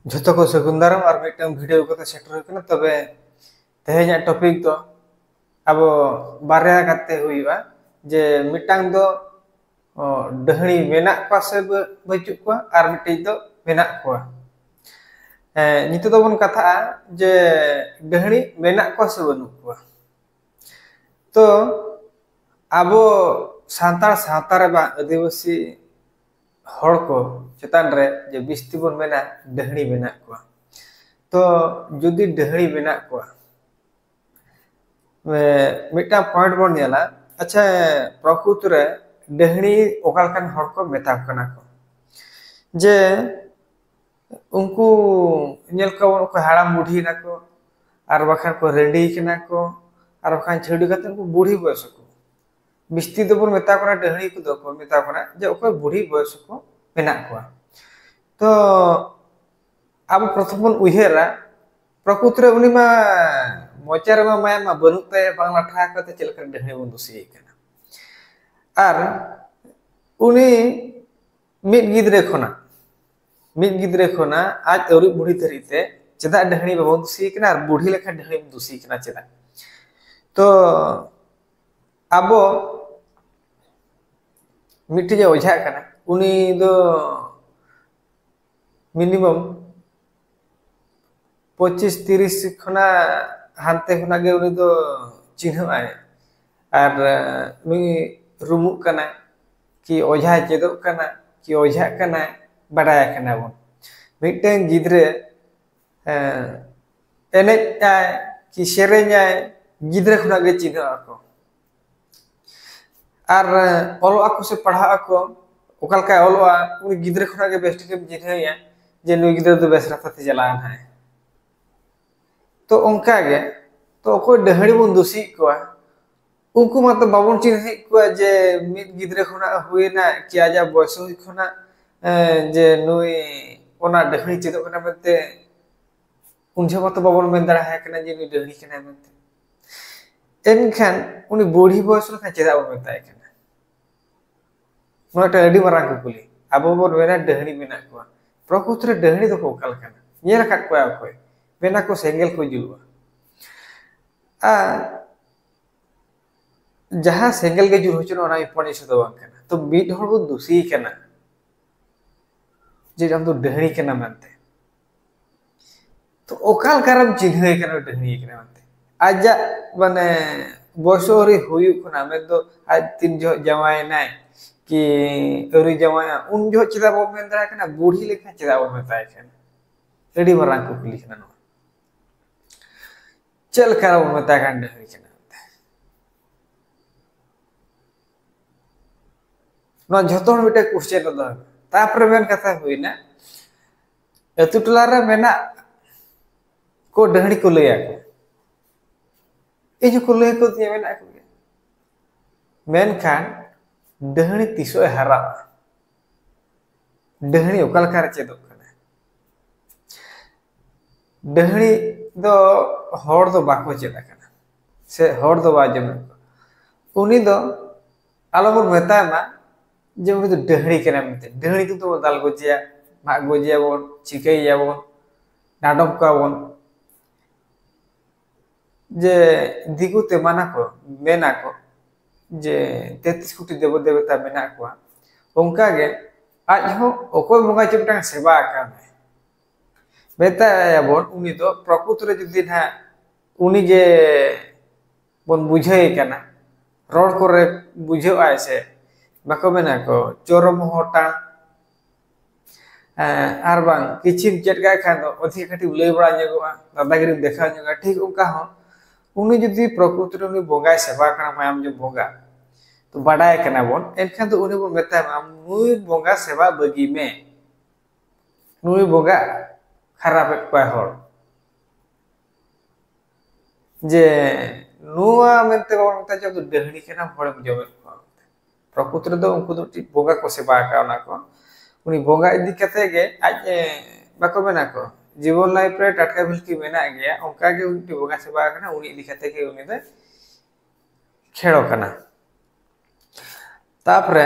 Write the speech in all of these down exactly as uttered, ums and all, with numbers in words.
ᱡᱷᱚᱛᱚ ᱠᱚ ᱥᱟᱹᱜᱩᱱ ᱫᱟᱨᱟᱢ ᱟᱨ ᱢᱤᱫᱴᱟᱝ video ᱠᱟᱛᱮ ᱥᱮᱴᱮᱨ ᱦᱩᱭ ᱠᱟᱱᱟ᱾ ᱛᱚᱵᱮ ᱛᱮᱦᱮᱧᱟᱜ topic ᱫᱚ ᱟᱵᱚ ᱵᱟᱨᱭᱟ ᱠᱟᱛᱮ ᱦᱩᱭᱩᱜᱼᱟ, ᱡᱮ ᱢᱤᱫᱴᱟᱝ ᱫᱚ, ᱚ, ᱰᱟᱹᱦᱲᱤ ᱢᱮᱱᱟᱜ ᱠᱚᱣᱟ ᱥᱮ ᱵᱟ-, ᱵᱟᱹᱪᱩᱜ ᱠᱚᱣᱟ, ᱟᱨ ᱢᱤᱫᱴᱤᱡ ᱫᱚ ᱢᱮᱱᱟᱜ ᱠᱚᱣᱟ᱾ ᱦᱮᱸ, ᱱᱤᱛᱚᱜ ᱫᱚᱵᱚᱱ ᱠᱟᱛᱷᱟᱜᱼᱟ ᱡᱮ ᱰᱟᱹᱦᱲᱤ ᱢᱮᱱᱟᱜ ᱠᱚᱣᱟ ᱥᱮ ᱵᱟᱹᱱᱩᱜ ᱠᱚᱣᱟ᱾ ᱛᱚ ᱟᱵᱚ ᱥᱟᱱᱛᱟᱲ ᱥᱟᱶᱛᱟ ᱨᱮ ᱵᱟᱝ ᱟᱹᱫᱤᱵᱟᱹᱥᱤ ᱦᱚᱲ ᱠᱚ ᱪᱮᱛᱟᱱ ᱨᱮ ᱡᱮ ᱵᱤᱥᱛᱤ ᱵᱚᱱ ᱢᱮᱱᱟ ᱰᱟᱹᱦᱲᱤ ᱢᱮᱱᱟᱜ ᱠᱚᱣᱟ᱾ ᱛᱚ ᱡᱩᱫᱤ ᱰᱟᱹᱦᱲᱤ ᱢᱮᱱᱟᱜ ᱠᱚᱣᱟ, ᱮ, ᱢᱤᱫᱴᱟᱝ point ᱵᱚᱱ ᱧᱮᱞᱟ᱾ ᱟᱪᱪᱷᱟ, ᱯᱨᱚᱠᱨᱤᱛ ᱨᱮ ᱰᱟᱹᱦᱲᱤ ᱚᱠᱟ ᱞᱮᱠᱟᱱ ᱦᱚᱲ ᱠᱚ ᱢᱮᱛᱟ ᱠᱚ ᱠᱟᱱᱟ ᱠᱚ? ᱡᱮ ᱩᱱᱠᱩ ᱧᱮᱞ ᱠᱚᱣᱟ ᱵᱚᱱ, ᱚᱠᱚᱭ ᱦᱟᱲᱟᱢ ᱵᱩᱰᱷᱤ ᱮᱱᱟ ᱠᱚ, ᱟᱨ ᱵᱟᱠᱷᱟᱱ ᱠᱚ ᱨᱟᱺᱰᱤ ᱠᱟᱱᱟ ᱠᱚ, ᱟᱨ ᱵᱟᱠᱷᱟᱱ ᱪᱷᱟᱹᱰᱣᱤ ᱠᱟᱛᱮ ᱩᱱᱠᱩ ᱵᱩᱲᱦᱤ ᱵᱚᱭᱚᱥ ᱠᱚ᱾ ᱵᱤᱥᱛᱤ ᱫᱚᱵᱚᱱ ᱢᱮᱛᱟ ᱠᱚ ᱠᱟᱱᱟ, ᱰᱟᱹᱦᱲᱤ ᱠᱚᱫᱚ ᱠᱚ ᱢᱮᱛᱟ ᱠᱚ ᱠᱟᱱᱟ ᱡᱮ ᱚᱠᱚᱭ ᱵᱩᱲᱦᱤ ᱵᱚᱭᱚᱥ ᱠᱚ ᱢᱮᱱᱟᱜ ᱠᱚᱣᱟ᱾ ᱛᱚ ᱟᱵᱚ ᱯᱨᱚᱛᱷᱚᱢ ᱵᱚᱱ ᱩᱭᱦᱟᱹᱨᱟ, ᱯᱨᱚᱠᱨᱤᱛ ᱨᱮ ᱩᱱᱤ ᱢᱟ ᱢᱚᱪᱟ ᱨᱮᱢᱟ ᱢᱟᱭᱟᱢ ᱢᱟ ᱵᱟᱹᱱᱩᱜ ᱛᱟᱭᱟ, ᱵᱟᱝ ᱞᱟᱴᱷᱟ ᱠᱟᱛᱮ ᱪᱮᱫ ᱞᱮᱠᱟ ᱰᱟᱹᱦᱲᱤ ᱵᱚᱱ ᱫᱩᱥᱤᱭᱮ ᱠᱟᱱᱟ? ᱟᱨ ᱩᱱᱤ ᱢᱤᱫ ᱜᱤᱫᱽᱨᱟᱹ ᱠᱷᱚᱱᱟᱜ, ᱢᱤᱫ ᱜᱤᱫᱽᱨᱟᱹ ᱠᱷᱚᱱᱟᱜ ᱟᱡ ᱟᱹᱣᱨᱤ ᱵᱩᱲᱦᱤ ᱫᱷᱟᱹᱨᱤᱡ ᱛᱮ ᱪᱮᱫᱟᱜ ᱰᱟᱹᱦᱲᱤ ᱵᱟᱵᱚᱱ ᱫᱩᱥᱤᱭᱮ ᱠᱟᱱᱟ ᱟᱨ ᱵᱩᱲᱦᱤ ᱞᱮᱠᱷᱟᱱ ᱰᱟᱹᱦᱲᱤ ᱵᱚᱱ ᱫᱩᱥᱤᱭᱮ ᱠᱟᱱᱟ ᱪᱮᱫᱟᱜ? ᱛᱚ ᱟᱵᱚ ᱢᱤᱫᱴᱮᱡ ᱮ ᱚᱡᱷᱟᱜ ᱠᱟᱱᱟ, ᱩᱱᱤ ᱫᱚ minimum ᱯᱚᱸᱪᱤᱥ ᱛᱤᱨᱤᱥ ᱠᱷᱚᱱᱟᱜ ᱦᱟᱱᱛᱮ ᱠᱷᱚᱱᱟᱜ ᱜᱮ ᱩᱱᱤ ᱫᱚ ᱪᱤᱱᱦᱟᱹᱜ ᱟᱭ᱾ ᱟᱨ, ᱮ, ᱱᱩᱭ ᱨᱩᱢᱩᱜ ᱠᱟᱱᱟᱭ, ᱠᱤ ᱚᱡᱷᱟᱭ ᱪᱮᱫᱚᱜ ᱠᱟᱱᱟ, ᱠᱤ ᱚᱡᱷᱟᱜ ᱠᱟᱱᱟᱭ, ᱵᱟᱰᱟᱭ ᱠᱟᱱᱟ ᱵᱚᱱ᱾ ᱢᱤᱫᱴᱟᱝ ᱜᱤᱫᱽᱨᱟᱹ, ᱮ, ᱮᱱᱮᱡ ᱟᱭ, ᱠᱤ ᱥᱮᱨᱮᱧᱟᱭ, ᱜᱤᱫᱽᱨᱟᱹ ᱠᱷᱚᱱᱟᱜ ᱜᱮ ᱪᱤᱱᱦᱟᱹᱜ ᱟᱠᱚ᱾ ᱟᱨ, ᱮ, ᱚᱞᱚᱜ ᱟᱠᱚ ᱥᱮ ᱯᱟᱲᱦᱟᱜ ᱟᱠᱚ, ᱚᱠᱟ ᱞᱮᱠᱟᱭ ᱚᱞᱚᱜᱼᱟ, ᱩᱱᱤ ᱜᱤᱫᱽᱨᱟᱹ ᱠᱷᱚᱱᱟᱜ ᱜᱮ ᱵᱮᱥ ᱴᱷᱤᱠᱮᱢ ᱪᱤᱱᱦᱟᱹᱣᱮᱭᱟ ᱡᱮ ᱱᱩᱭ ᱜᱤᱫᱽᱨᱟᱹ ᱫᱚ ᱵᱮᱥ ᱨᱟᱥᱛᱟ ᱛᱮ ᱪᱟᱞᱟᱣ ᱮᱱᱟᱭ᱾ ᱛᱚ ᱚᱱᱠᱟ ᱜᱮ, ᱛᱚ ᱚᱠᱚᱭ ᱰᱟᱹᱦᱲᱤ ᱵᱚᱱ ᱫᱩᱥᱤᱭᱮᱫ ᱠᱚᱣᱟ, ᱩᱱᱠᱩ ᱢᱟᱛᱚ ᱵᱟᱵᱚᱱ ᱪᱤᱱᱦᱟᱹᱭᱮᱫ ᱠᱚᱣᱟ ᱡᱮ ᱢᱤᱫ ᱜᱤᱫᱽᱨᱟᱹ ᱠᱷᱚᱱᱟᱜ ᱦᱩᱭᱮᱱᱟ ᱠᱤ ᱟᱡᱟᱜ ᱵᱚᱭᱚᱥ ᱦᱩᱭ ᱠᱷᱚᱱᱟᱜ, ᱮ, ᱡᱮ ᱱᱩᱭ ᱚᱱᱟ ᱰᱟᱹᱦᱲᱤ ᱪᱮᱫᱚᱜ ᱠᱟᱱᱟ ᱢᱮᱱᱛᱮ, ᱩᱱ ᱡᱚᱦᱚᱜ ᱢᱟᱛᱚ ᱵᱟᱵᱚᱱ ᱢᱮᱱ ᱫᱟᱲᱮᱭᱟᱭ ᱠᱟᱱᱟ ᱡᱮ ᱱᱩᱭ ᱰᱟᱹᱦᱲᱤ ᱠᱟᱱᱟᱭ ᱢᱮᱱᱛᱮ᱾ ᱮᱱᱠᱷᱟᱱ ᱩᱱᱤ ᱵᱩᱲᱦᱤ ᱵᱚᱭᱚᱥ ᱞᱮᱠᱷᱟᱱ ᱪᱮᱫᱟᱜ ᱵᱚᱱ ᱢᱮᱛᱟᱭ ᱠᱟᱱᱟ? ᱱᱚᱣᱟ ᱢᱤᱫᱴᱟᱝ ᱟᱹᱰᱤ ᱢᱟᱨᱟᱝ ᱠᱩᱠᱞᱤ᱾ ᱟᱵᱚ ᱵᱚᱱ ᱢᱮᱱᱟ ᱰᱟᱹᱦᱲᱤ ᱢᱮᱱᱟᱜ ᱠᱚᱣᱟ, ᱯᱨᱚᱠᱨᱤᱛᱤ ᱨᱮ ᱰᱟᱹᱦᱲᱤ ᱫᱚᱠᱚ ᱚᱠᱟ ᱞᱮᱠᱟᱱᱟ? ᱧᱮᱞ ᱟᱠᱟᱫ ᱠᱚᱣᱟ ᱚᱠᱚᱭ? ᱢᱮᱱᱟ ᱠᱚ ᱥᱮᱸᱜᱮᱞ ᱠᱚ ᱡᱩᱞᱩᱜᱼᱟ᱾ ᱟᱨ ᱡᱟᱦᱟᱸ ᱥᱮᱸᱜᱮᱞ ᱜᱮ ᱡᱩᱞ ᱦᱚᱪᱚᱱᱟ, ᱚᱱᱟ ᱵᱤᱯᱚᱫ ᱡᱤᱱᱤᱥ ᱫᱚ ᱵᱟᱝ ᱠᱟᱱᱟ᱾ ᱛᱚ ᱢᱤᱫ ᱦᱚᱲ ᱵᱚᱱ ᱫᱩᱥᱤᱭᱮ ᱠᱟᱱᱟ ᱡᱮ ᱟᱢ ᱫᱚ ᱰᱟᱹᱦᱲᱤ ᱠᱟᱱᱟ ᱢᱮᱱᱛᱮ᱾ ᱛᱚ ᱚᱠᱟ ᱞᱮᱠᱟᱨᱮᱢ ᱪᱤᱱᱦᱟᱹᱣᱮ ᱠᱟᱱᱟ ᱰᱟᱹᱦᱲᱤ ᱠᱟᱱᱟ ᱢᱮᱱᱛᱮ? ᱟᱡᱟᱜ ᱢᱟᱱᱮ ᱵᱚᱭᱚᱥ ᱟᱹᱣᱨᱤ ᱦᱩᱭᱩᱜ ᱠᱟᱱᱟ, ᱢᱮᱱᱫᱚ ᱟᱡ ᱛᱤᱱ ᱡᱚᱦᱚᱜ ᱡᱟᱶᱟᱭᱮᱱᱟᱭ ᱠᱤ ᱟᱹᱣᱨᱤ ᱡᱟᱶᱟᱭᱟ, ᱩᱱ ᱡᱚᱦᱚᱜ ᱪᱮᱫᱟᱜ ᱵᱟᱵᱚᱱ ᱢᱮᱱ ᱫᱟᱲᱮᱭᱟᱜ ᱠᱟᱱᱟ? ᱵᱩᱲᱦᱤ ᱞᱮᱠᱷᱟᱱ ᱪᱮᱫᱟᱜ ᱵᱚᱱ ᱢᱮᱛᱟᱭ ᱠᱟᱱᱟ? ᱟᱹᱰᱤ ᱢᱟᱨᱟᱝ ᱠᱩᱠᱞᱤ ᱠᱟᱱᱟ ᱱᱚᱣᱟ᱾ ᱪᱮᱫ ᱞᱮᱠᱟ ᱨᱮᱵᱚᱱ ᱢᱮᱛᱟᱭ ᱠᱟᱱ ᱰᱟᱹᱦᱲᱤ ᱠᱟᱱᱟ ᱢᱮᱱᱛᱮ? ᱱᱚᱣᱟ ᱡᱷᱚᱛᱚ ᱦᱚᱲ ᱢᱤᱫᱴᱮᱱ ᱠᱩᱥᱪᱮᱱ ᱨᱮ ᱫᱚᱦᱚᱭ ᱢᱮ᱾ ᱛᱟᱯᱚᱨᱮ ᱢᱮᱱ ᱠᱟᱛᱷᱟ ᱦᱩᱭᱱᱟ, ᱟᱹᱛᱩ ᱴᱚᱞᱟ ᱨᱮ ᱢᱮᱱᱟᱜ ᱠᱚ ᱰᱟᱹᱦᱲᱤ ᱠᱚ ᱞᱟᱹᱭᱟᱠᱚ, ᱤᱧ ᱦᱚᱸᱠᱚ ᱞᱟᱹᱭ ᱟᱠᱚ ᱛᱤᱧᱟ ᱢᱮᱱᱟᱜ ᱠᱚᱜᱮᱭᱟ᱾ ᱢᱮᱱᱠᱷᱟᱱ ᱰᱟᱹᱦᱲᱤ ᱛᱤᱥᱚᱜ ᱮ ᱦᱟᱨᱟᱜᱼᱟ? ᱰᱟᱹᱦᱲᱤ ᱚᱠᱟ ᱞᱮᱠᱟᱨᱮ ᱪᱮᱫᱚᱜ ᱠᱟᱱᱟ? ᱰᱟᱹᱦᱲᱤ ᱫᱚ ᱦᱚᱲ ᱫᱚ ᱵᱟᱠᱚ ᱪᱮᱫ ᱟᱠᱟᱱᱟ, ᱥᱮ ᱦᱚᱲ ᱫᱚ ᱵᱟᱭ ᱡᱚᱢᱮᱫ ᱠᱚᱣᱟ᱾ ᱩᱱᱤ ᱫᱚ ᱟᱞᱚᱵᱚᱱ ᱢᱮᱛᱟᱭ ᱢᱟ ᱡᱮ ᱩᱱᱤ ᱫᱚ ᱰᱟᱹᱦᱲᱤ ᱠᱟᱱᱟᱭ ᱢᱮᱱᱛᱮ᱾ ᱰᱟᱹᱦᱲᱤ ᱠᱚᱫᱚ ᱵᱚᱱ ᱫᱟᱞ ᱜᱚᱡᱮᱭᱟ, ᱢᱟᱜ ᱜᱚᱡᱮᱭᱟᱵᱚᱱ, ᱪᱤᱠᱟᱹᱭᱮᱭᱟᱵᱚᱱ, ᱰᱟᱸᱰᱚᱢ ᱠᱚᱣᱟᱵᱚᱱ᱾ ᱡᱮ ᱫᱤᱠᱩ ᱛᱮ ᱢᱟᱱᱟ ᱠᱚ, ᱢᱮᱱᱟ ᱠᱚ ᱡᱮ ᱛᱮᱛᱨᱤᱥ ᱠᱳᱴᱤ ᱫᱮᱵᱚ ᱫᱮᱵᱚᱛᱟ ᱢᱮᱱᱟᱜ ᱠᱚᱣᱟ, ᱚᱱᱠᱟᱜᱮ ᱟᱡ ᱦᱚᱸ ᱚᱠᱚᱭ ᱵᱚᱸᱜᱟ ᱪᱚ ᱢᱤᱫᱴᱟᱝ ᱥᱮᱵᱟ ᱟᱠᱟᱱᱟᱭ, ᱢᱮᱛᱟᱭᱟᱵᱚᱱ, ᱩᱱᱤ ᱫᱚ ᱯᱨᱚᱠᱨᱤᱛᱤ ᱨᱮ ᱡᱩᱫᱤ ᱱᱟᱦᱟᱜ ᱩᱱᱤ ᱜᱮ ᱵᱚᱱ ᱵᱩᱡᱷᱟᱹᱣᱮ ᱠᱟᱱᱟ, ᱨᱚᱲ ᱠᱚᱨᱮ ᱵᱩᱡᱷᱟᱹᱣ ᱟᱭ ᱥᱮ, ᱵᱟᱠᱚ ᱢᱮᱱᱟ ᱠᱚ ᱪᱚᱨᱚᱢ ᱦᱚᱴᱟᱝ, ᱦᱮᱸ, ᱟᱨ ᱵᱟᱝ ᱠᱤᱪᱷᱤᱢ ᱪᱮᱫ ᱠᱟᱜ ᱠᱷᱟᱱ ᱫᱚ ᱚᱫᱷᱮᱠ ᱠᱟᱹᱴᱤᱡ ᱞᱟᱹᱭ ᱵᱟᱲᱟ ᱧᱚᱜᱚᱜᱼᱟ, ᱫᱟᱫᱟᱜᱤᱨᱤᱢ ᱫᱮᱠᱷᱟᱣ ᱧᱚᱜᱟ, ᱴᱷᱤᱠ ᱚᱱᱠᱟ ᱦᱚᱸ ᱩᱱᱤ ᱡᱩᱫᱤ ᱯᱨᱚᱠᱨᱤᱛᱤ ᱨᱮ ᱩᱱᱤ ᱵᱚᱸᱜᱟᱭ ᱥᱮᱵᱟ ᱠᱟᱱᱟ, ᱢᱟᱭᱟᱢ ᱡᱚᱢ ᱵᱚᱸᱜᱟ, ᱛᱚ ᱵᱟᱰᱟᱭ ᱠᱟᱱᱟ ᱵᱚᱱ, ᱮᱱᱠᱷᱟᱱ ᱫᱚ ᱩᱱᱤ ᱵᱚᱱ ᱢᱮᱛᱟᱭ ᱢᱟ, "ᱱᱩᱭ ᱵᱚᱸᱜᱟ ᱥᱮᱵᱟ ᱵᱟᱹᱜᱤ ᱢᱮ, ᱱᱩᱭ ᱵᱚᱸᱜᱟ ᱠᱷᱟᱨᱟᱯᱮᱫ ᱠᱚᱣᱟᱭ ᱦᱚᱲ", ᱡᱮ ᱱᱚᱣᱟ ᱢᱮᱱᱛᱮ ᱵᱟᱵᱚᱱ ᱢᱮᱛᱟᱭ ᱡᱮ ᱟᱢ ᱫᱚ ᱰᱟᱹᱦᱲᱤ ᱠᱟᱱᱟᱢ, ᱦᱚᱲᱮᱢ ᱡᱚᱢᱮᱫ ᱠᱚᱣᱟ ᱢᱮᱱᱛᱮ᱾ ᱯᱨᱚᱠᱨᱤᱛᱤ ᱨᱮᱫᱚ ᱩᱱᱠᱩ ᱫᱚ ᱢᱤᱫᱴᱤᱡ ᱵᱚᱸᱜᱟ ᱠᱚ ᱥᱮᱵᱟ ᱟᱠᱟᱫ ᱚᱱᱟ ᱠᱚ᱾ ᱩᱱᱤ ᱵᱚᱸᱜᱟ ᱤᱫᱤ ᱠᱟᱛᱮ ᱜᱮ ᱟᱡ, ᱮ, ᱵᱟᱠᱚ ᱢᱮᱱᱟ ᱠᱚ, ᱡᱤᱵᱚᱱ life ᱨᱮ ᱴᱟᱴᱠᱟ ᱵᱷᱤᱞᱠᱤ ᱢᱮᱱᱟᱜ ᱜᱮᱭᱟ, ᱚᱱᱠᱟ ᱜᱮ ᱩᱱᱤ ᱢᱤᱫᱴᱤᱡ ᱵᱚᱸᱜᱟ ᱥᱮᱵᱟ ᱟᱠᱟᱱᱟ, ᱩᱱᱤ ᱤᱫᱤ ᱠᱟᱛᱮ ᱜᱮ ᱩᱱᱤ ᱫᱚᱭ ᱠᱷᱮᱲᱚ ᱠᱟᱱᱟ᱾ ᱛᱟᱯᱚᱨᱮ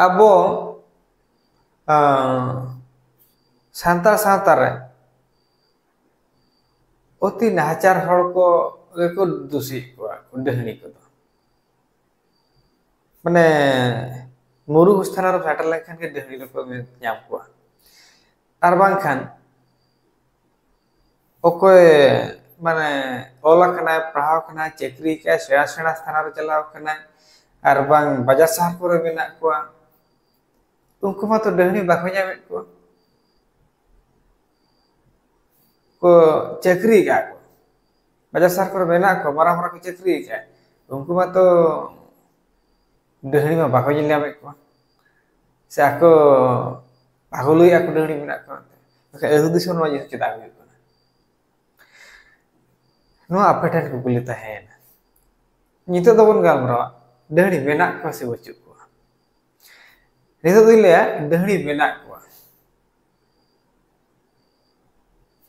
ᱟᱵᱚ ᱟᱸ, ᱥᱟᱱᱛᱟᱲ ᱥᱟᱶᱛᱟ ᱨᱮ ᱚᱛᱤ ᱱᱟᱦᱟᱪᱟᱨ ᱦᱚᱲ ᱠᱚ ᱜᱮᱠᱚ ᱫᱩᱥᱤᱭᱮᱫ ᱠᱚᱣᱟ, ᱰᱟᱹᱦᱲᱤ ᱠᱚᱫᱚ᱾ ᱢᱟᱱᱮ, ᱢᱩᱨᱩᱠᱷ ᱥᱛᱷᱟᱱ ᱨᱮ ᱥᱮᱴᱮᱨ ᱞᱮᱱᱠᱷᱟᱱ ᱜᱮ ᱰᱟᱹᱦᱲᱤ ᱫᱚᱠᱚ ᱧᱟᱢ ᱠᱚᱣᱟ᱾ ᱟᱨ ᱵᱟᱝᱠᱷᱟᱱ ᱚᱠᱚᱭ, ᱢᱟᱱᱮ, ᱚᱞ ᱟᱠᱟᱱᱟᱭ, ᱯᱟᱲᱦᱟᱣ ᱟᱠᱟᱱᱟᱭ, ᱪᱟᱹᱠᱨᱤ ᱟᱠᱟᱫᱟᱭ, ᱥᱮᱬᱟ ᱥᱮᱬᱟ ᱥᱛᱷᱟᱱ ᱨᱮ ᱪᱟᱞᱟᱣ ᱟᱠᱟᱱᱟᱭ, ᱟᱨ ᱵᱟᱝ ᱵᱟᱡᱟᱨ ᱥᱟᱦᱟᱨ ᱠᱚᱨᱮ ᱢᱮᱱᱟᱜ ᱠᱚᱣᱟ, ᱩᱱᱠᱩ ᱢᱟᱛᱚ ᱰᱟᱹᱦᱲᱤ ᱵᱟᱠᱚ ᱧᱟᱢᱮᱫ ᱠᱚᱣᱟ᱾ ᱠᱚ ᱪᱟᱹᱠᱨᱤ ᱟᱠᱟᱫ ᱠᱚ, ᱵᱟᱡᱟᱨ ᱥᱟᱦᱟᱨ ᱠᱚᱨᱮ ᱢᱮᱱᱟᱜ ᱠᱚᱣᱟ, ᱢᱟᱨᱟᱝ ᱢᱟᱨᱟᱝ ᱠᱚ ᱪᱟᱹᱠᱨᱤ ᱟᱠᱟᱫ, ᱩᱱᱠᱩ ᱢᱟᱛᱚ ᱰᱟᱹᱦᱲᱤ ᱢᱟ ᱵᱟᱠᱚ ᱧᱮᱞ ᱧᱟᱢᱮᱫ ᱠᱚᱣᱟ, ᱥᱮ ᱟᱠᱚ ᱵᱟᱠᱚ ᱞᱟᱹᱭᱮᱫᱼᱟ ᱠᱚ ᱰᱟᱹᱦᱲᱤ ᱢᱮᱱᱟᱜ ᱠᱚᱣᱟ᱾ ᱢᱮᱱᱠᱷᱟᱱ ᱟᱹᱛᱩ ᱫᱤᱥᱚᱢ ᱱᱚᱣᱟ ᱡᱤᱱᱤᱥ ᱪᱮᱫᱟᱜ ᱦᱩᱭᱩᱜ ᱠᱟᱱᱟ? ᱱᱚᱣᱟ ᱟᱯᱮ ᱴᱷᱮᱱ ᱠᱩᱠᱞᱤ ᱛᱟᱦᱮᱸᱭᱮᱱᱟ᱾ ᱱᱤᱛᱚᱜ ᱫᱚᱵᱚᱱ ᱜᱟᱞᱢᱟᱨᱟᱣᱟ, ᱰᱟᱹᱦᱲᱤ ᱢᱮᱱᱟᱜ ᱠᱚᱣᱟ ᱥᱮ ᱵᱟᱹᱪᱩᱜ ᱠᱚᱣᱟ? ᱱᱤᱛᱚᱜ ᱫᱚᱧ ᱞᱟᱹᱭᱟ, ᱰᱟᱹᱦᱲᱤ ᱢᱮᱱᱟᱜ ᱠᱚᱣᱟ᱾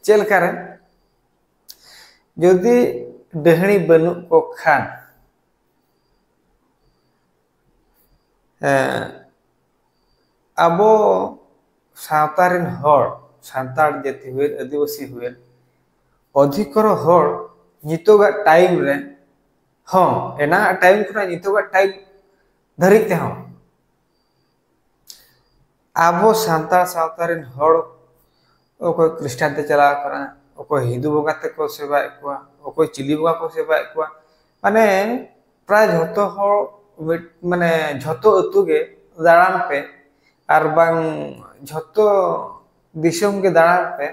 ᱪᱮᱫ ᱞᱮᱠᱟᱨᱮ? ᱡᱩᱫᱤ ᱰᱟᱹᱦᱲᱤ ᱵᱟᱹᱱᱩᱜ ᱠᱚ ᱠᱷᱟᱱ, ᱮᱸ, ᱟᱵᱚ ᱥᱟᱶᱛᱟ ᱨᱮᱱ ᱦᱚᱲ, ᱥᱟᱱᱛᱟᱲ ᱡᱟᱹᱛᱤ ᱦᱩᱭᱮᱱ, ᱟᱹᱫᱤᱵᱟᱹᱥᱤ ᱦᱩᱭᱮᱱ, ᱚᱫᱷᱤᱠᱚᱨᱚ ᱦᱚᱲ ᱱᱤᱛᱚᱜᱟᱜ ᱴᱟᱭᱤᱢ ᱨᱮ ᱦᱚᱸ, ᱮᱱᱟᱝᱟᱜ ᱴᱟᱭᱤᱢ ᱠᱷᱚᱱᱟᱜ ᱱᱤᱛᱚᱜᱟᱜ ᱴᱟᱭᱤᱢ ᱫᱷᱟᱹᱨᱤᱡ ᱛᱮᱦᱚᱸ ᱟᱵᱚ ᱥᱟᱱᱛᱟᱲ ᱥᱟᱶᱛᱟ ᱨᱮᱱ ᱦᱚᱲ, ᱚᱠᱚᱭ ᱠᱷᱨᱤᱥᱴᱟᱱ ᱛᱮ ᱪᱟᱞᱟᱣ ᱟᱠᱟᱱᱟ, ᱚᱠᱚᱭ ᱦᱤᱱᱫᱩ ᱵᱚᱸᱜᱟ ᱛᱮᱠᱚ ᱥᱮᱵᱟᱭᱮᱫ ᱠᱚᱣᱟ, ᱚᱠᱚᱭ ᱪᱤᱞᱤ ᱵᱚᱸᱜᱟ ᱠᱚ ᱥᱮᱵᱟᱭᱮᱫ ᱠᱚᱣᱟ, ᱢᱟᱱᱮ, ᱯᱨᱟᱭ ᱡᱷᱚᱛᱚ ᱦᱚᱲ ᱢᱤᱫ-, ᱢᱟᱱᱮ, ᱡᱷᱚᱛᱚ ᱟᱹᱛᱩ ᱜᱮ ᱫᱟᱬᱟᱱ ᱯᱮ, ᱟᱨ ᱵᱟᱝ ᱡᱷᱚᱛᱚ ᱫᱤᱥᱚᱢ ᱜᱮ ᱫᱟᱬᱟᱱ ᱯᱮ,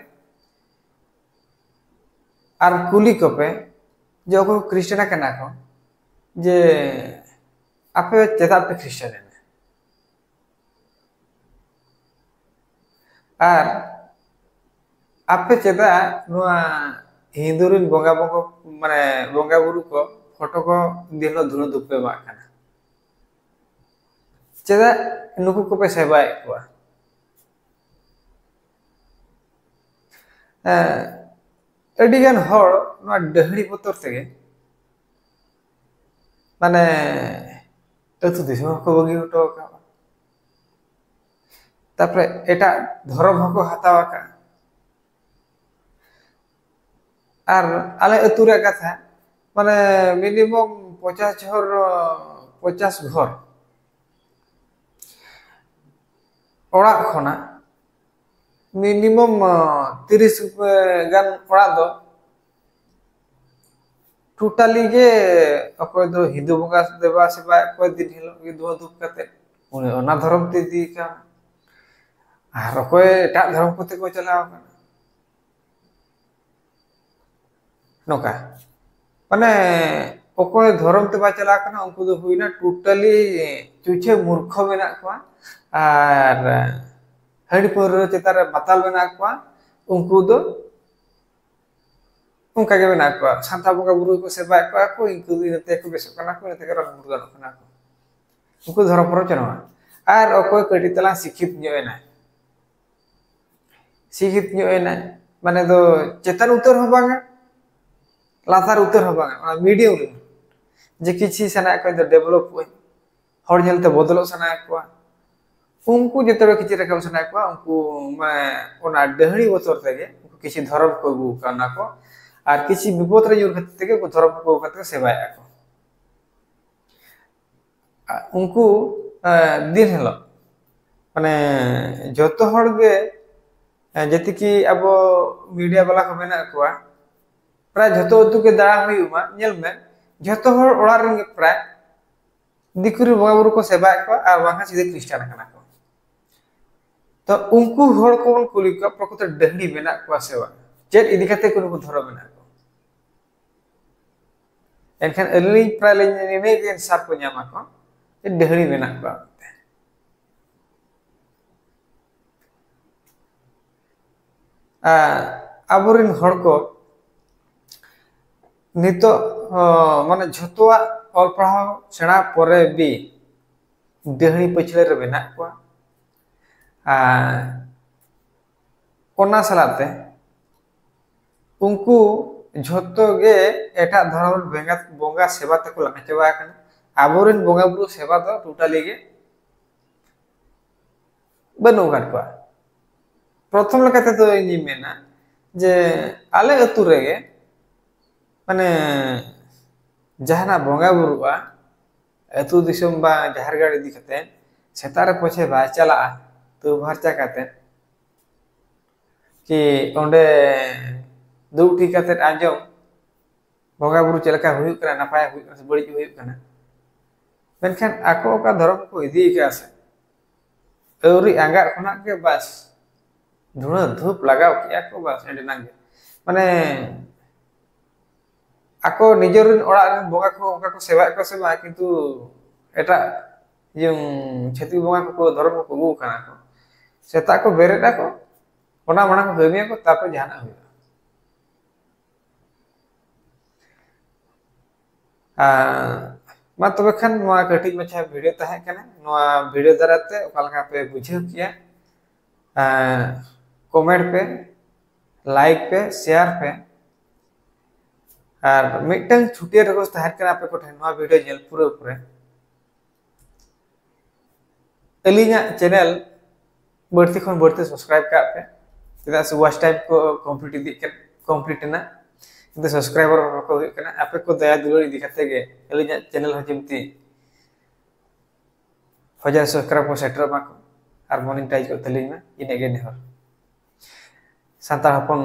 ᱟᱨ ᱠᱩᱞᱤ ᱠᱚᱯᱮ ᱡᱮ ᱚᱠᱚᱭ ᱠᱚ ᱠᱷᱨᱤᱥᱴᱟᱱ ᱠᱟᱱᱟ ᱠᱚ, ᱡᱮ ᱟᱯᱮ ᱪᱮᱫᱟᱜ ᱯᱮ ᱠᱷᱨᱤᱥᱴᱟᱱ ᱮᱱᱟ? ᱟᱨ ᱟᱯᱮ ᱪᱮᱫᱟᱜ ᱱᱚᱣᱟ ᱦᱤᱱᱫᱩ ᱨᱮᱱ ᱵᱚᱸᱜᱟ ᱵᱩᱨᱩ, ᱢᱟᱱᱮ, ᱵᱚᱸᱜᱟ ᱵᱩᱨᱩ ᱠᱚ ᱯᱷᱳᱴᱳ ᱠᱚ ᱫᱤᱱ ᱦᱤᱞᱳᱜ ᱫᱷᱩᱬᱟᱹ ᱫᱷᱩᱯ ᱯᱮ ᱮᱢᱟᱜ ᱠᱟᱱᱟ? ᱪᱮᱫᱟᱜ ᱱᱩᱠᱩ ᱠᱚᱯᱮ ᱥᱮᱵᱟᱭᱮᱫ ᱠᱚᱣᱟ? ᱮᱸ, ᱟᱹᱰᱤᱜᱟᱱ ᱦᱚᱲ ᱱᱚᱣᱟ ᱰᱟᱹᱦᱲᱤ ᱵᱚᱛᱚᱨ ᱛᱮᱜᱮ, ᱢᱟᱱᱮ, ᱟᱹᱛᱩ ᱫᱤᱥᱚᱢ ᱦᱚᱸᱠᱚ ᱵᱟᱹᱜᱤ ᱦᱚᱴᱚ ᱟᱠᱟᱫᱼᱟ᱾ ᱛᱟᱨᱯᱚᱨᱮ ᱮᱴᱟᱜ ᱫᱷᱚᱨᱚᱢ ᱦᱚᱸᱠᱚ ᱦᱟᱛᱟᱣ ᱟᱠᱟᱫᱼᱟ᱾ ᱟᱨ ᱟᱞᱮ ᱟᱹᱛᱩ ᱨᱮᱭᱟᱜ ᱠᱟᱛᱷᱟ, ᱢᱟᱱᱮ, ᱢᱤᱱᱤᱢᱟᱢ ᱯᱚᱧᱪᱟᱥ ᱜᱷᱚᱨ, ᱯᱚᱧᱪᱟᱥ ᱜᱷᱚᱨ ᱚᱲᱟᱜ ᱠᱷᱚᱱᱟᱜ ᱢᱤᱱᱤᱢᱟᱢ ᱛᱤᱨᱤᱥ ᱜᱟᱱ ᱚᱲᱟᱜ ᱫᱚ ᱴᱳᱴᱟᱞᱤ ᱜᱮ ᱚᱠᱚᱭ ᱫᱚ ᱦᱤᱱᱫᱩ ᱵᱚᱸᱜᱟ ᱫᱮᱵᱟ ᱥᱮᱵᱟᱭᱮᱫ ᱠᱚᱣᱟ ᱫᱤᱱ ᱦᱤᱞᱳᱜ ᱜᱮ ᱫᱷᱩᱣᱟᱹ ᱫᱷᱩᱯ ᱠᱟᱛᱮ, ᱩᱱᱤ ᱚᱱᱟ ᱫᱷᱚᱨᱚᱢ ᱛᱮ ᱤᱫᱤᱭᱮ ᱠᱟᱱ᱾ ᱟᱨ ᱚᱠᱚᱭ ᱮᱴᱟᱜ ᱫᱷᱚᱨᱚᱢ ᱠᱚᱛᱮ ᱠᱚ ᱪᱟᱞᱟᱣ ᱠᱟᱱᱟ᱾ ᱱᱚᱝᱠᱟ, ᱢᱟᱱᱮ, ᱚᱠᱚᱭ ᱫᱷᱚᱨᱚᱢ ᱛᱮ ᱵᱟᱭ ᱪᱟᱞᱟᱣ ᱠᱟᱱᱟ, ᱩᱱᱠᱩ ᱫᱚ ᱦᱩᱭᱱᱟ ᱴᱳᱴᱟᱞᱤ ᱪᱩᱪᱷᱟᱹ ᱢᱩᱨᱠᱷᱚ ᱢᱮᱱᱟᱜ ᱠᱚᱣᱟ᱾ ᱟᱨ ᱦᱟᱺᱰᱤ ᱯᱟᱹᱣᱨᱟᱹ ᱪᱮᱛᱟᱱ ᱨᱮ ᱢᱟᱛᱟᱞ ᱢᱮᱱᱟᱜ ᱠᱚᱣᱟ, ᱩᱱᱠᱩ ᱫᱚ ᱚᱱᱠᱟ ᱜᱮ ᱢᱮᱱᱟᱜ ᱠᱚᱣᱟ᱾ ᱥᱟᱱᱛᱟᱲ ᱵᱚᱸᱜᱟ ᱵᱩᱨᱩ ᱠᱚ ᱥᱮᱵᱟᱭᱮᱫ ᱠᱚᱣᱟ ᱠᱚ, ᱤᱱᱠᱩ ᱫᱚ ᱤᱱᱟᱹ ᱛᱮᱠᱚ ᱵᱮᱥᱚᱜ ᱠᱟᱱᱟ ᱠᱚ, ᱤᱱᱟᱹ ᱛᱮᱜᱮ ᱨᱟᱱ ᱢᱩᱨᱜᱟᱹᱱᱚᱜ ᱠᱟᱱᱟ ᱠᱚ᱾ ᱩᱱᱠᱩ ᱫᱷᱚᱨᱚᱢ ᱯᱚᱨᱚᱵᱽ ᱪᱟᱹᱱᱩᱜᱼᱟ᱾ ᱟᱨ ᱚᱠᱚᱭ ᱠᱟᱹᱴᱤᱡ ᱛᱟᱞᱟᱝ ᱥᱤᱠᱷᱤᱛ ᱧᱚᱜ ᱮᱱᱟᱭ, ᱥᱤᱠᱷᱤᱛ ᱧᱚᱜ ᱮᱱᱟᱭ, ᱢᱟᱱᱮ ᱫᱚ ᱪᱮᱛᱟᱱ ᱩᱛᱟᱹᱨ ᱦᱚᱸ ᱵᱟᱝᱟ, ᱞᱟᱛᱟᱨ ᱩᱛᱟᱹᱨ ᱦᱚᱸ ᱵᱟᱝᱟ, ᱚᱱᱟ ᱢᱤᱰᱤᱭᱟᱢ ᱨᱮ, ᱡᱮ ᱠᱤᱪᱷᱤ ᱥᱟᱱᱟᱭᱮᱫ ᱠᱚᱣᱟ ᱤᱧ ᱫᱚ ᱰᱮᱵᱷᱞᱚᱯᱚᱜ ᱟᱹᱧ, ᱦᱚᱲ ᱧᱮᱞᱛᱮ ᱵᱚᱫᱚᱞᱚᱜ ᱥᱟᱱᱟᱭᱮᱫ ᱠᱚᱣᱟ, ᱩᱱᱠᱩ ᱡᱚᱛᱚ ᱦᱚᱲ ᱠᱤᱪᱷᱤ ᱨᱟᱠᱟᱵ ᱥᱟᱱᱟᱭᱮᱫ ᱠᱚᱣᱟ, ᱩᱱᱠᱩ ᱢᱟᱱᱮ ᱚᱱᱟ ᱰᱟᱹᱦᱲᱤ ᱵᱚᱛᱚᱨ ᱛᱮᱜᱮ ᱩᱱᱠᱩ ᱠᱤᱪᱷᱤ ᱫᱷᱚᱨᱚᱢ ᱠᱚ ᱟᱹᱜᱩ ᱠᱟᱣᱱᱟ ᱠᱚ, ᱟᱨ ᱠᱤᱪᱷᱤ ᱵᱤᱯᱚᱫ ᱨᱮ ᱧᱩᱨ ᱠᱷᱟᱹᱛᱤᱨ ᱛᱮᱜᱮ ᱩᱱᱠᱩ ᱫᱷᱚᱨᱚᱢ ᱠᱚ ᱟᱹᱜᱩ ᱠᱟᱛᱮ ᱠᱚ ᱥᱮᱵᱟᱭᱮᱫᱼᱟ ᱠᱚ᱾ ᱟ, ᱩᱱᱠᱩ, ᱟ, ᱫᱤᱱ ᱦᱤᱞᱳᱜ, ᱢᱟᱱᱮ, ᱡᱚᱛᱚ ᱦᱚᱲ ᱜᱮ, ᱟ, ᱡᱮᱛᱮ ᱠᱤ ᱟᱵᱚ ᱢᱤᱰᱤᱭᱟ ᱵᱟᱞᱟ ᱠᱚ ᱢᱮᱱᱟᱜ ᱠᱚᱣᱟ, ᱯᱨᱟᱭ ᱡᱷᱚᱛᱚ ᱟᱹᱛᱩ ᱜᱮ ᱫᱟᱬᱟ ᱦᱩᱭᱩᱜ ᱢᱟ, ᱧᱮᱞ ᱢᱮ, ᱡᱷᱚᱛᱚ ᱦᱚᱲ ᱚᱲᱟᱜ ᱨᱮᱱ ᱜᱮ ᱯᱨᱟᱭ ᱫᱤᱠᱩ ᱨᱮᱱ ᱵᱚᱸᱜᱟ ᱵᱩᱨᱩ ᱠᱚ ᱥᱮᱵᱟᱭᱮᱫ ᱠᱚᱣᱟ ᱟᱨ ᱵᱟᱝᱠᱷᱟᱱ ᱥᱤᱫᱷᱟᱹ ᱠᱷᱨᱤᱥᱴᱟᱱ ᱠᱟᱱᱟ ᱠᱚ᱾ ᱛᱚ ᱩᱱᱠᱩ ᱦᱚᱲ ᱠᱚᱵᱚᱱ ᱠᱩᱞᱤ ᱠᱚᱣᱟ, ᱯᱨᱚᱠᱨᱤᱛᱚ ᱰᱟᱹᱦᱲᱤ ᱢᱮᱱᱟᱜ ᱠᱚᱣᱟ ᱥᱮ ᱵᱟᱝ? ᱪᱮᱫ ᱤᱫᱤ ᱠᱟᱛᱮ ᱠᱚ ᱱᱩᱠᱩ ᱫᱷᱚᱨᱚᱢ ᱢᱮᱱᱟᱜ ᱠᱚᱣᱟ? ᱮᱱᱠᱷᱟᱱ ᱟᱹᱞᱤᱧ ᱯᱨᱟᱭ ᱞᱤᱧ ᱱᱤᱱᱟᱹᱜ ᱜᱮ answer ᱠᱚ ᱧᱟᱢᱟ ᱠᱚ, ᱡᱮ ᱰᱟᱹᱦᱲᱤ ᱢᱮᱱᱟᱜ ᱠᱚᱣᱟ ᱢᱮᱱᱛᱮ᱾ ᱟᱨ ᱟᱵᱚᱨᱮᱱ ᱦᱚᱲ ᱠᱚ ᱱᱤᱛᱚᱜ, ᱚ, ᱢᱟᱱᱮ ᱡᱷᱚᱛᱚᱣᱟᱜ ᱚᱞ ᱯᱟᱲᱦᱟᱣ ᱥᱮᱬᱟ ᱯᱚᱨᱮ ᱵᱤ ᱰᱟᱹᱦᱲᱤ ᱯᱟᱹᱪᱷᱞᱟᱹ ᱨᱮ ᱢᱮᱱᱟᱜ ᱠᱚᱣᱟ᱾ ᱟᱨ ᱚᱱᱟ ᱥᱟᱞᱟᱜ ᱛᱮ ᱩᱱᱠᱩ ᱡᱷᱚᱛᱚ ᱜᱮ ᱮᱴᱟᱜ ᱫᱷᱚᱨᱚᱢ ᱨᱮᱱ ᱵᱮᱸᱜᱟ-, ᱵᱚᱸᱜᱟ ᱥᱮᱵᱟ ᱛᱮᱠᱚ ᱞᱟᱸᱜᱟ ᱪᱟᱵᱟ ᱟᱠᱟᱱᱟ᱾ ᱟᱵᱚᱨᱮᱱ ᱵᱚᱸᱜᱟ ᱵᱩᱨᱩ ᱥᱮᱵᱟ ᱫᱚ totally ᱜᱮ ᱵᱟᱹᱱᱩᱜ ᱟᱠᱟᱫ ᱠᱚᱣᱟ᱾ ᱯᱨᱚᱛᱷᱚᱢ ᱞᱮᱠᱟ ᱛᱮᱫᱚ ᱤᱧᱤᱧ ᱢᱮᱱᱟ ᱡᱮ ᱟᱞᱮ ᱟᱹᱛᱩ ᱨᱮᱜᱮ ᱢᱟᱱᱮ ᱡᱟᱦᱟᱱᱟᱜ ᱵᱚᱸᱜᱟ ᱵᱩᱨᱩᱜᱼᱟ, ᱟᱹᱛᱩ ᱫᱤᱥᱚᱢ ᱵᱟ ᱡᱟᱦᱮᱨ ᱜᱟᱲ ᱤᱫᱤ ᱠᱟᱛᱮ ᱥᱮᱛᱟᱜ ᱨᱮ ᱯᱟᱪᱷᱮ ᱵᱟᱭ ᱪᱟᱞᱟᱜᱼᱟ, ᱛᱩᱯᱩ ᱯᱷᱟᱨᱪᱟ ᱠᱟᱛᱮ ᱠᱤ ᱚᱸᱰᱮ ᱫᱩᱲᱩᱵ ᱴᱷᱤᱠ ᱠᱟᱛᱮ ᱟᱸᱡᱚᱢ ᱵᱚᱸᱜᱟ ᱵᱩᱨᱩ ᱪᱮᱫ ᱞᱮᱠᱟ ᱦᱩᱭᱩᱜ ᱠᱟᱱᱟ, ᱱᱟᱯᱟᱭ ᱦᱩᱭᱩᱜ ᱠᱟᱱᱟ ᱥᱮ ᱵᱟᱹᱲᱤᱡ ᱦᱩᱭᱩᱜ ᱠᱟᱱᱟ᱾ ᱢᱮᱱᱠᱷᱟᱱ ᱟᱠᱚ ᱚᱠᱟ ᱫᱷᱚᱨᱚᱢ ᱠᱚ ᱤᱫᱤ ᱟᱠᱟᱫᱼᱟ ᱥᱮ ᱟᱹᱣᱨᱤ ᱟᱸᱜᱟᱜ ᱠᱷᱚᱱᱟᱜ ᱜᱮ ᱵᱟᱥ ᱫᱷᱩᱬᱟᱹ ᱫᱷᱩᱯ ᱞᱟᱜᱟᱣ ᱠᱮᱜᱼᱟ ᱠᱚ, ᱵᱟᱥ ᱚᱸᱰᱮᱱᱟᱜ ᱜᱮ ᱢᱟᱱᱮ ᱟᱠᱚ ᱱᱤᱡᱮᱨ ᱨᱮᱱ ᱚᱲᱟᱜ ᱨᱮᱱ ᱵᱚᱸᱜᱟ ᱠᱚ ᱚᱱᱠᱟ ᱠᱚ ᱥᱮᱵᱟᱭᱮᱫ ᱠᱚᱣᱟ ᱥᱮ ᱵᱟᱝ, ᱠᱤᱱᱛᱩ ᱮᱴᱟᱜ ᱤᱭᱟᱹ ᱪᱷᱟᱹᱛᱤᱠ ᱵᱚᱸᱜᱟ ᱠᱚᱠᱚ ᱫᱷᱚᱨᱚᱢ ᱠᱚᱠᱚ ᱟᱹᱜᱩ ᱟᱠᱟᱱᱟ ᱠᱚ᱾ ᱥᱮᱛᱟᱜ ᱠᱚ ᱵᱮᱨᱮᱫ ᱟᱠᱚ, ᱚᱱᱟ ᱢᱟᱲᱟᱝ ᱠᱚ ᱠᱟᱹᱢᱤᱭᱟᱠᱚ, ᱛᱟᱨᱯᱚᱨ ᱡᱟᱦᱟᱱᱟᱜ ᱦᱩᱭᱩᱜᱼᱟ᱾ ᱟᱨ ᱢᱟ ᱛᱚᱵᱮ ᱠᱷᱟᱱ ᱱᱚᱣᱟ ᱠᱟᱹᱴᱤᱡ ᱢᱟᱪᱷᱟ ᱵᱷᱤᱰᱤᱭᱳ ᱛᱟᱦᱮᱸ ᱠᱟᱱᱟ᱾ ᱱᱚᱣᱟ ᱵᱷᱤᱰᱤᱭᱳ ᱫᱟᱨᱟᱭ ᱛᱮ ᱚᱠᱟ ᱞᱮᱠᱟ ᱯᱮ ᱵᱩᱡᱷᱟᱹᱣ ᱠᱮᱜᱼᱟ, ᱠᱚᱢᱮᱱᱴ ᱯᱮ, ᱞᱟᱭᱤᱠ ᱯᱮ, ᱥᱮᱭᱟᱨ ᱯᱮ᱾ ᱟᱨ ᱢᱤᱫᱴᱟᱝ ᱪᱷᱩᱴᱤᱭᱟᱹ ᱨᱤᱠᱣᱮᱥᱴ ᱛᱟᱦᱮᱸ ᱠᱟᱱᱟ ᱟᱯᱮ ᱠᱚᱴᱷᱮᱱ ᱱᱚᱣᱟ ᱵᱷᱤᱰᱤᱭᱳ ᱧᱮᱞ ᱯᱩᱨᱟᱹᱣ ᱯᱚᱨᱮ ᱟᱹᱞᱤᱧᱟᱜ ᱪᱮᱱᱮᱞ ᱵᱟᱹᱲᱛᱤ ᱠᱷᱚᱱ ᱵᱟᱹᱲᱛᱤ ᱥᱟᱵᱥᱠᱨᱟᱭᱤᱵ ᱠᱟᱜ ᱯᱮ, ᱪᱮᱫᱟᱜ ᱥᱮ ᱣᱟᱪ ᱴᱟᱭᱤᱢ ᱠᱚ ᱠᱚᱢᱯᱞᱤᱴ ᱤᱫᱤᱜ ᱠᱟᱱᱟ, ᱠᱚᱢᱯᱞᱤᱴ ᱮᱱᱟ, ᱠᱤᱱᱛᱩ ᱥᱟᱵᱥᱠᱨᱟᱭᱵᱟᱨ ᱵᱟᱠᱚ ᱦᱩᱭᱩᱜ ᱠᱟᱱᱟ᱾ ᱟᱯᱮ ᱠᱚ ᱫᱟᱭᱟ ᱫᱩᱞᱟᱹᱲ ᱤᱫᱤ ᱠᱟᱛᱮ ᱜᱮ ᱟᱹᱞᱤᱧᱟᱜ ᱪᱮᱱᱮᱞ ᱦᱚᱸ ᱡᱮᱢᱛᱤ ᱦᱟᱡᱟᱨ ᱥᱟᱵᱥᱠᱨᱟᱭᱵ ᱠᱚ ᱥᱮᱴᱮᱨᱚᱜ ᱢᱟᱠᱚ ᱟᱨ ᱢᱚᱱᱤᱴᱟᱭᱤᱡᱽ ᱠᱚ ᱛᱟᱹᱞᱤᱧ ᱢᱟ, ᱤᱱᱟᱹᱜ ᱜᱮ ᱱᱮᱦᱚᱨ᱾ ᱥᱟᱱᱛᱟᱲ ᱦᱚᱯᱚᱱ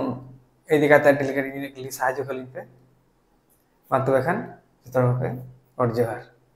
ᱤᱫᱤ ᱠᱟᱛᱮ ᱟᱹᱰᱤ ᱞᱮᱠᱟᱱ ᱤᱧ ᱠᱩᱞᱤ ᱥᱟᱦᱟᱡᱽᱡᱚ ᱠᱟᱹᱞᱤᱧ ᱯᱮ᱾ ᱢᱟ ᱛᱚᱵᱮ ᱠᱷᱟᱱ ᱡᱚᱛᱚ ᱦᱚᱲ ᱠᱚ ᱜᱚᱰ ᱡᱚᱦᱟᱨ᱾